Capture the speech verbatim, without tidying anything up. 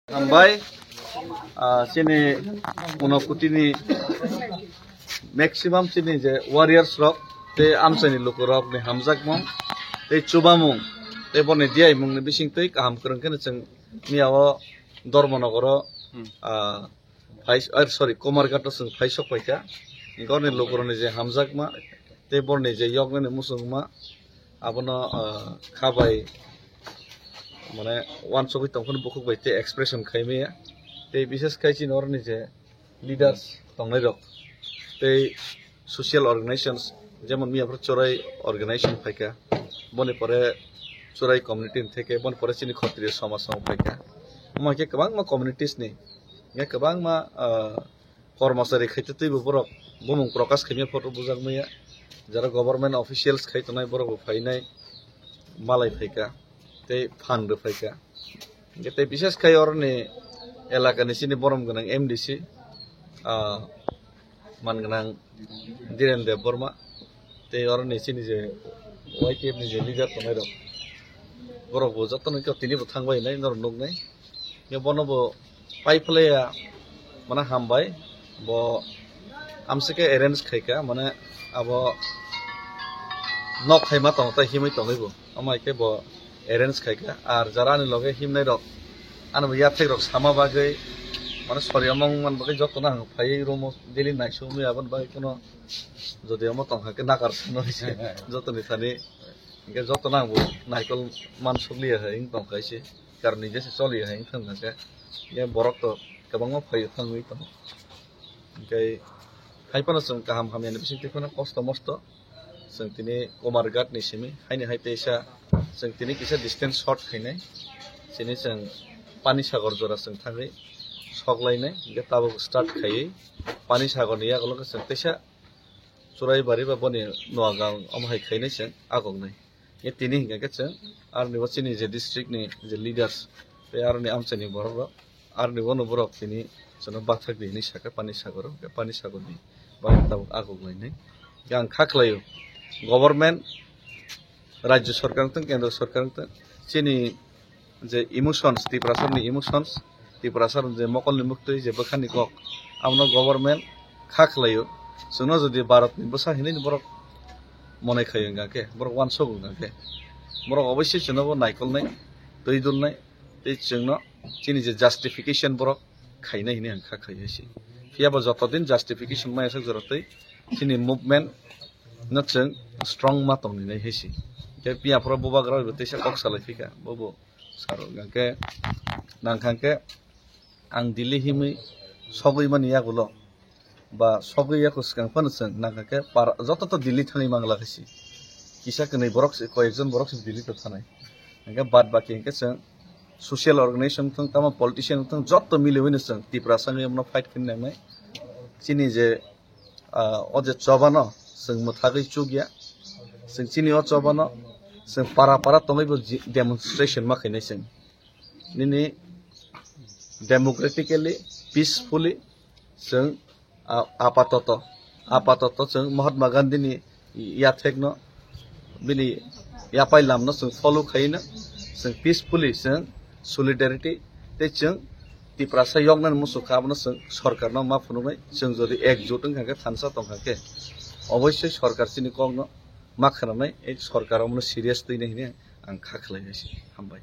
Hambai, ah, chini Unakoti ni maximum chini je warriors rok tei amchaini luku rok ni hamjakmung tei chubamung tei borni diyaimung ni bising twi kaham kwrwng khe chwng miyao Dharmanagar o, ah, phai, ah, sorry, Kumarghat o chwng phai sok paikha. Borni lukurokni je hamjakma tei borni je yoknani muchungma abono, ah, kha bai mane uansugwi tongphano bukhuk bai tei expression khai maya. Tei bishes khai chini oroni je leaders tongnai rok tei social organizations, jemon miyaphuru Chorai organization phaikha, boni pore Chorai community ni theke, boni pore chini Khatriya somaj rok phaikha. Omo hai khe kwbangma communities ni, ya kwbangma, ah, kormosari khaitwi twibo borok bumung prokash khaimya photo bujak maya, jara government officials khai tongnai borok bo phainai, malai phaikha tei phan rw phaikha. Hingkhe tei bishes khai oroni elakani chini borom gwnang M D C, ah, man gwnang Dhiren Debbarma, tei oroni chini je Y T F ni je leader tongnai rok, borok bo jotono khe tini bo thangbai hinai norok nuknai. Hingkhe bono bo pai phlaiya, mane hambai, bo amsike arrange khaikha, mane abo nok khaima tongo tei himwi tongwi bo. Omo hai khe bo arrange khaikha. Ar jara ani loge himnai rok, ani bo yathek rok sama bagwi, mane sori omong man bagwi jotono ang phaiwi room o daily naisugwi aboni bagwi kheno jodi omo tongkha khe nakar sano hinwi se jotoni thani. Hingkhe jotono ang bo naikol man sukliya hai wng tongkha se, karon nije se choliya hai wng thangkha khe. Hingkhe borok to kwbangma phaiwi thangwi tongo. Hingkhe hai phano chwng kaham hamya ni bisingtwi phano kosto mosto chwng tini Kumarghat ni simi haini hai teisa chwng tini kisa distance short khainai. Chini chwng Pani Sagar jora chwng thangwi sok lainai, hingkhe tabuk start khaiwi Pani Sagar ni yagulo khe chwng teisa Churaibari ba boni Noagang omo hai khainai chwng agoknai. Ye tini hingkha khe chwng aroni bo chini je district ni je leaders tei aroni amchaini borok rok aroni bono borok tini chwngno bathak di hinwi sakha Pani Sagar o, hingkhe Pani Sagar ni bagwi tabuk agok lainai. Hingkhe ang kha khlaio government, Rajya Sarkar wngthung, Kendra Sarkar wngthung, chini je emotions, Tiprasarni emotions, Tiprasar je mokolni muktwi je bwkhani kok, abono government kha khlaio. Chwngno jodi Bharatni bwsa hinwi borok monai khaio hingkha khe, borok uansuk hingkha khe, borok oboisoi chwngno bo naikolnai, twi dulnai, tei chwngno chini je justification borok khainai hinwi ang kha khlaiya se. Phiya bo joto din justification maya sak jora twi chini movement no chwng strong ma tongni nai hai se. Tei phiya phoro bubagra bai bo teisa kok salai phikha, bo bo saro hingkha khe nang kha khe ang Delhi himwi sogwi mani yagulo ba sogwi yaku swkang phano chwng nang kha khe para joto to Delhi thangwi mangla khe se. Kisa kwnwi borok se, koyekjon borok se Delhi to thanai. Hingkhe bad baki hingkhe chwng social organization wngthung, tamo politician wngthung, joto miliwi no chwng Tiprasa wngwi abono fight khaina nangnai. Chini je, ah, o je chobano chwng mwthagwi chukya, chwng chini o chobano chwng para para tongwi bo ji-, demonstration ma khainai chwng. Nini democratically, peacefully chwng, ah, apatoto, apatoto chwng Mahatma Gandhi ni yathekno, bini yapai lamno chwng follow khaina, chwng peacefully chwng solidarity tei chwng Tiprasa yoknani muchung kha abono chwng sorkarno ma phunuknai. Chwng jodi ekjut wngkha khe, thansa tongkha khe, oboisoi sorkar chini kokno ma khwnanai, ei sorkar omono serious twinai hinwi ang kha khlai hai se. Hambai.